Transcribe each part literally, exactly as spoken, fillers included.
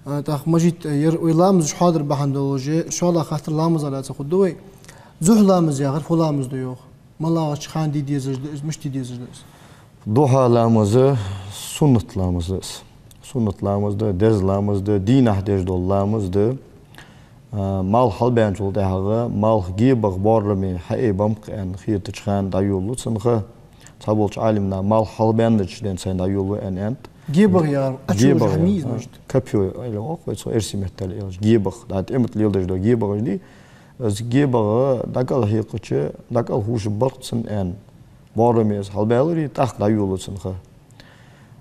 А, тӀаккха, Мажит, ер вай ламазаш хьоадар бахьан долаш, шоллагӀа хаттар ламаза лаьца хургда вай. Зухьа ламаз яхар фу ламаз да йоах? МалагӀча хана де дезаш да из, мишта де дезаш да из? Духьа ламаз суннат ламаз да из. Суннат ламаз да, деза ламаз да, дийнахьа деш дола ламаз да. А, малх хьалбаьнначул тӀехьагӀа, малх гебагӀа боараме хьаайбам-кх аьнна хетача хана дӀайолалу цунах. Цхьаболча Ӏалимнаха малх хьалбаьннача денз сайна дӀайолалу аьнна аьннад. ГебагӀа яхар, гебагӀа яхар, а, мишта? Копьё аьле оал-кх вай цох эрсий меттала аьлча, гебагӀа. ДӀа тӀема тӀа леладеш дола гебагӀаш дий. Из гебагӀа дӀакӀал хьекхача, дӀакӀал хьувш баркъ цун аьнна. Боараме из хьалбаьлар, тӀаккха дӀайолалу цунах.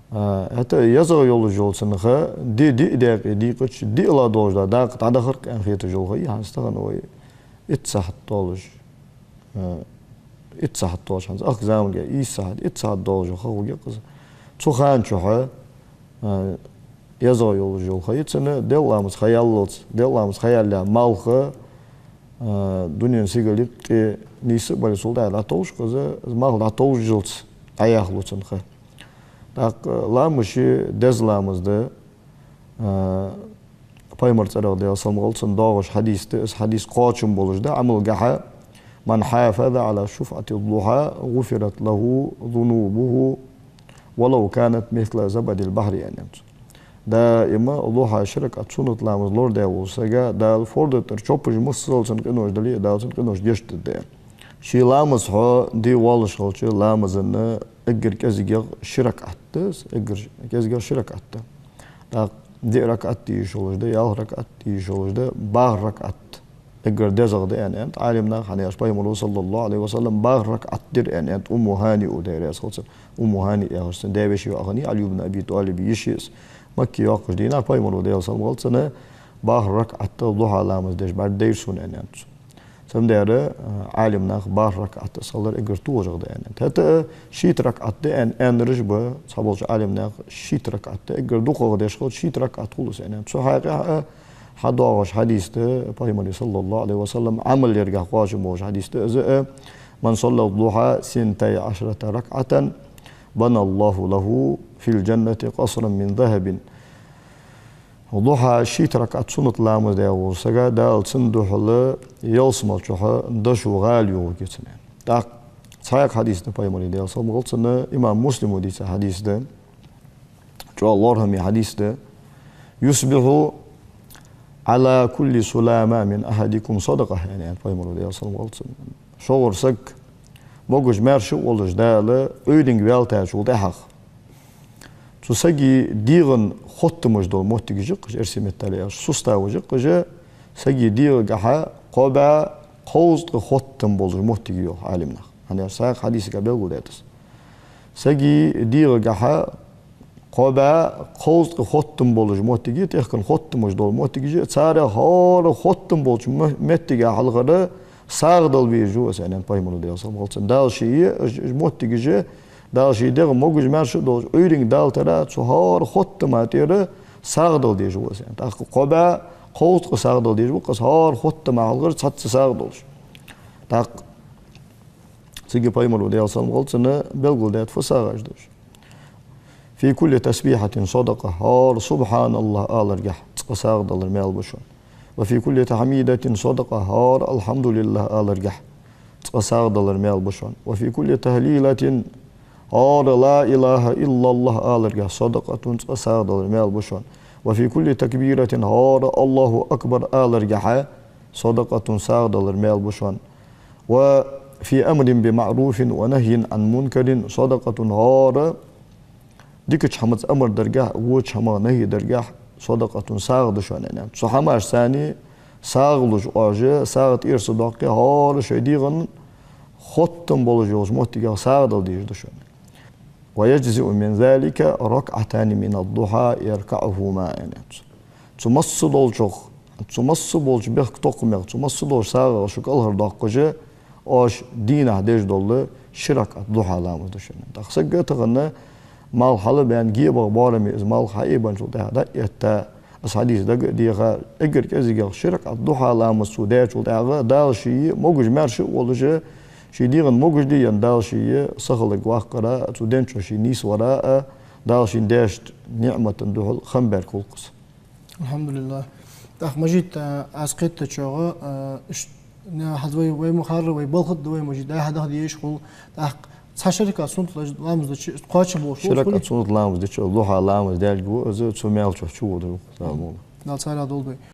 А, хӀаьта езагӀа йолаш йола цунах ди диъ даькъе дийкъача, диълагӀа долаш дола дакъа дӀадахар-кх аьнна хеташ йола ха я хӀанз тахан вай. Итт сахьат долаш, а, итт сахьат долаш хӀанз, ахк заманга ийс сахьат, итт сахьат долаш ха хургья-кх из. Цу хана чухь, а, езагӀа йолаш йола ха я цун, Даьла ламаз ха яллалца, Даьла ламаз ха яьлча малх, а, дунен сигала юкъе нийса а бале, цул тӀехьа дӀатовш-кх из, из малх дӀатовжжалца дӀаяхалу цун ха. ТӀаккха ламаз ший деза ламаз да, а, Пайхамара цӀерагӀа, Даьла салам хилда цунна, доагӀаш хьадис да, из хьадис кхоачам болаш да Ӏамалгахьа: «من حافظ على شفعة الضحى غفرت له ذنوبه ولو كانت مثل زبد البحر», аьнна цо. Даим духьа ши ракаӀат суннат ламаз лорадаь волча сага Дала форда тӀара чопаш массаза цун къинош дале а, Дала цун къинош гешт дергда. Ший ламаз хьо де воаллаш хилча, ламаза эггара кӀезигагӀа ши ракаӀат да из, эггара кӀезигагӀа ши ракаӀат да. ТӀаккха диъ ракаӀат де йиш йолаш да, ялх ракаӀат де йиш йолаш да, бархӀ ракаӀат эггара дезагӀа да аьнна аьннад Ӏалимнаха, хӀана аьлча Пайхамара, صلى الله عليه وسلم, бархӀ ракаӀат дир аьнна аьннад Умму ХӀани, Даьла раьза хилва цунна. Умму ХӀани яхаш цун даь-веший йоӀ хиннай, Ӏали ибн Аби ТӀалиба йиша я из. Макка йоаккхача дийнахьа Пайхамара, Даьла салам хилда цунна, бархӀ ракаӀат духьа ламаз деш бӀаргадайра сона аьнна аьннад цо. Цудухьа, а, Ӏалимнаха бархӀ ракаӀат из хилар эггара тохажагӀа да аьнна аьннад. ХӀаьта а шийтта ракаӀат да аьнна аьннараш ба, цхьаболча Ӏалимнаха шийтта ракаӀат да, эггара дукхагӀа деш хилча шийтта ракаӀат хул из аьнна аьннад. Цу хьакъехьа хьадоагӀаш хьадис да Пайхамара, صلى الله عليه وسلم, Ӏамал яргахьа кхоачам болаш хьадис да из а: «من صلى الضحى ثنتي عشرة ركعة بنى الله له في الجنة قصرا من ذهب». Духьа шийтта ракаӀат суннат ламаз даь волча сага Дала цун духьала ялсмала чухь дошо гӀала йохаргья цунна. ТӀаккха цхьаькха хьадис да Пайхамара, Даьла салам хилда цунна, имам Муслима дийца хьадис да, чӀоагӀа лоархӀаме хьадис да: «يصبح على كل سلامى من أحدكم صدقة», аьнна аьннад Пайхамара, Даьла салам хилда цунна. ШоллагӀа саг, могаш-маьрша а волаш Дала, Ӏуйранга ваьлчул тӀехьагӀа цу сага дегӀа хоттамаш дола моттигаш я-кх уж, эрсий меттала аьлча, суставаш я-кх уж, сага дегӀагахьа кхо бӀаь кховзткъа хоттам болаш моттиг я йоах Ӏалимнаха. ХӀана аьлча цхьаькха хьадисагахьа белгалдаьд из. Сага дегӀагахьа кхо бӀаь кховзткъа хоттам болаш моттиг я, тӀехкан хоттамаш дола моттигаш я, царех хӀара хоттам болча мо-, моттига хьалхара сагӀа дала везаш ва из аьнна аьннад Пайхамара, Даьла салам хилда цунна. Дала ший, уж, уж моттигаш, Дала ший дегӀ могаш-маьрша а долаш Ӏуйранга далийтар, цу хӀара хоттама тӀера сагӀа дала дезаш ва из аьнна. ТӀаккха кхо бӀаь кховзткъа сагӀа дала дезаш ва-кх из, хӀара хоттама хьалхара цхьацца сагӀа долаш. ТӀаккха цига Пайхамара, Даьла салам хилда цунна, белгалдаьд фу сагӀаш да уж. «في كل تسبيحة صدقة», хӀара «سبحان الله» аларгахьа цкъа сагӀа далар маьл ба шоана. «وفي كل تحميدة صدقة», хӀара «الحمد لله» аларгахьа цкъа сагӀа далар маьл ба шоана. «وفي كل تهليلة», хӀара «لا إله إلا الله» аларгахьа «صدقة», цкъа сагӀа далар маьл ба шоана. «وفي كل تكبيرة», хӀара «الله أكبر» аларгахьа «صدقة», сагӀа далар маьл ба шоана. «وفي أمر بمعروف ونهي عن منكر صدقة», хӀара дикача хӀамаца амар даргахьа, воча хӀамах нахьи даргахьа «صدقة», сагӀа да шоана аьнна аьннад. Цу хӀамашца сагӀа луш оаш, сагӀа тӀера ца доаккхе, хӀара шоай дегӀа хоттам болаш йолча моттигах сагӀа дала дезаш да шоана. «ويجزئ من ذلك ركعتان من الضحى يركعهما», аьнна аьннад цо. Цу масса долчох, цу масса болча бехктокхамех, цу масса долча сагӀах шо кӀалхардоаккхаш, оаш дийнахьа деш дола ши ракаӀат духьа ламаз да шоана. ТӀаккха сага тахан малх хьалбаьнна, гебагӀа боараме из малх хьаайбенначул тӀехьагӀа дӀа а этта, из хьадис дага а деха, эггара кӀезигагӀа ши ракаӀат духьа ламаз цо даьчул тӀехьагӀа Дала ший могаш-маьрша а волаш, ший дегӀа могаш де енна Дала ший сахиларг ваккхара а, цу ден чу ший нийсвара а, Дала шийна даьча ниӀмата духьал хам баьрг хул-кх из. الحمد لله. ТӀаккха, Мажит, а, аз кхетачох, а, иш-, на, хӀанз вай, вай ма харра, вай балха тӀа да вай, Мажит, дӀа-хьа даха дезаш хул. ТӀаккха цхьа ши ракаӀат суннат ламаз дича кхоачам болаш хул. Ши ракаӀат суннат ламаз дича, духьа ламаз даьлга ва из, цу маьл чу чуводар ва, Дала мукъ лой. Дала царех долда вай.